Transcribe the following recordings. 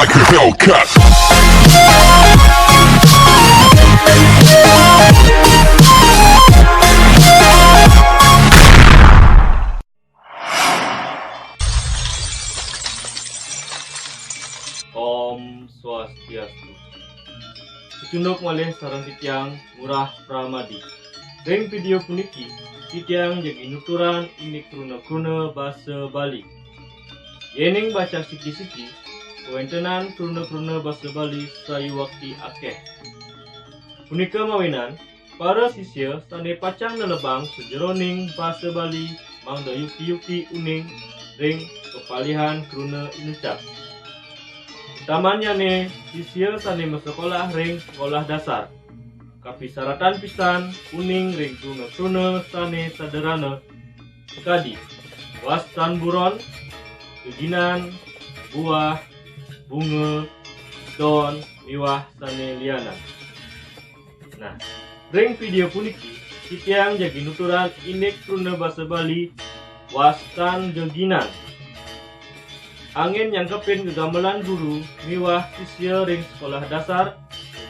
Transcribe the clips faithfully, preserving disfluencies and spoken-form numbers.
Hellcat. Om Swastiastu. Sicunduk malih sareng titiang Ngurah Pramadi. Ring video puniki, titiang jagi nuturan indik kruna-kruna basa Bali. Yening bacang siki-siki, kawentenan kruna-kruna basa Bali sayuwakti akeh. Punika mawinan, para sisia sane pacang nelebang sajeroning basa Bali mangda yukti-yukti uning ring pepalihan kruna inucap. Utamannyane sisia sane masekolah ring sekolah dasar. Kapisaratan pisan uning ring kruna-kruna sane saderana sakadi wastan buron, geginan, buah, bunga, don, miwah sane lianan. Nah, ring video puniki, titiang jagi nuturan indik kruna basa Bali wastan geginan. Angin nyangkepin gegamelan guru miwah sisia ring sekolah dasar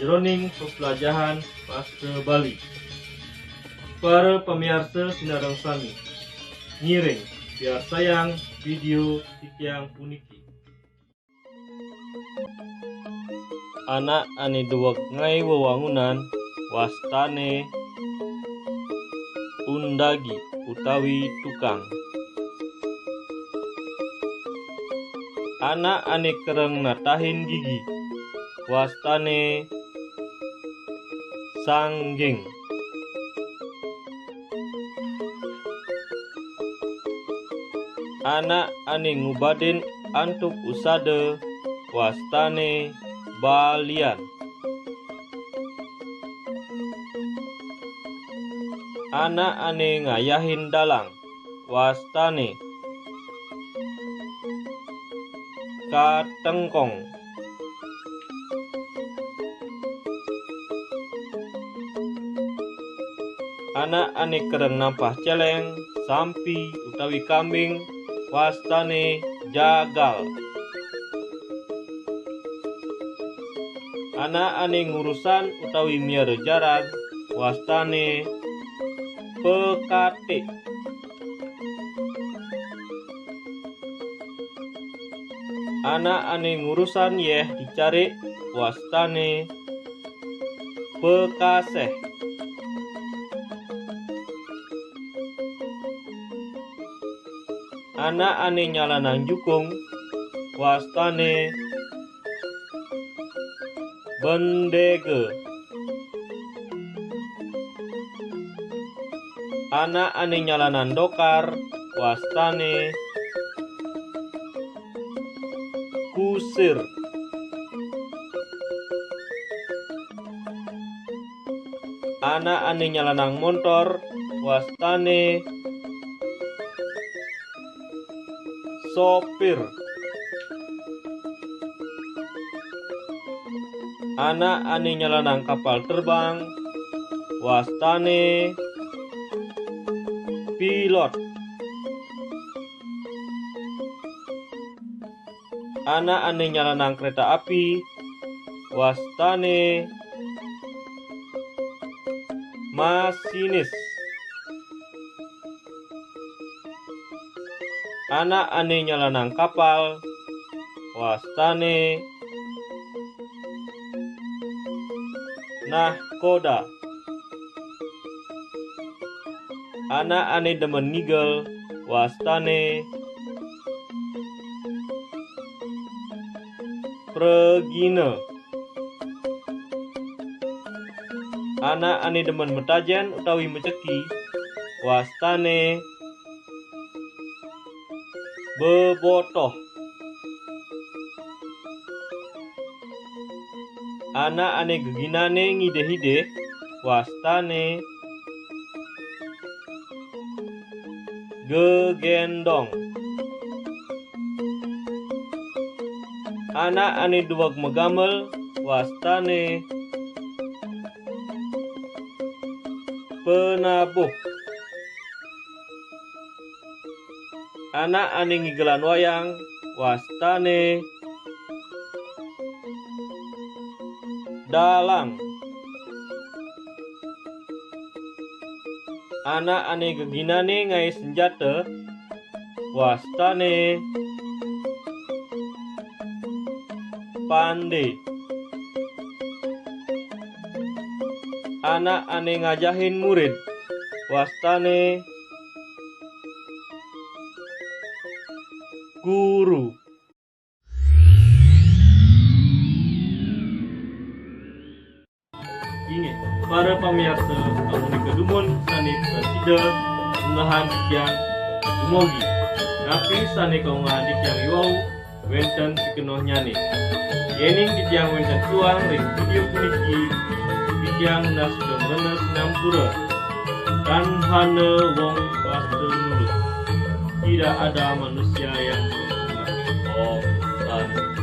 jeroning peplajahan basa Bali. Para pamiarsa sinareng sami, ngiring piarsayang video titiang puniki. Anak ane duweg ngae wewangunan wastane undagi utawi tukang. Anak ane kereng natahin gigi wastane sangging. Anak ane ngubadin antuk usada wastane balian. Anak ane ngayahin dalang wastane katengkong. Anak ane kereng nampah celeng, sampi, utawi kambing, wastane jagal. Anak ane ngurusan utawi miara jarag, wastane pekatik. Anak ane ngurusan yeh di carik, wastane pekaseh. Anak ane nyalanang jukung, wastane bendega. Anak ane nyalanang dokar, wastane kusir. Anak ane nyalanang montor, wastane sopir. Anak ane nyalanang kapal terbang, wastane pilot. Anak ane nyalanang kereta api, wastane masinis. Anak ane nyalanang kapal, wastane nahkoda. Anak ane demen ngigel, wastane pragina. Anak ane demen metajen utawi meceki, wastane bebotoh. Anak ane geginane ngidih-idih, wastane gegendong. Anak ane duweg magamel, wastane penabuh. Anak ane ngigelan wayang, wastane Dalang. Anak ane geginane ngae senjata, wastane pande. Anak ane ngajahin murid, wastane guru. Inggih, para pamiarsa, amun kedumun sane prasida unggahan titiang dumugi. Napi sane kaunggahan titiang iwau wenten pikenohnyane. Yening titiang wenten tuang ring video puniki, titiang nunas sida mrena sinampura. Tan hana wong wasta nulung. Tidak ada manusia yang sempurna. Om Santi.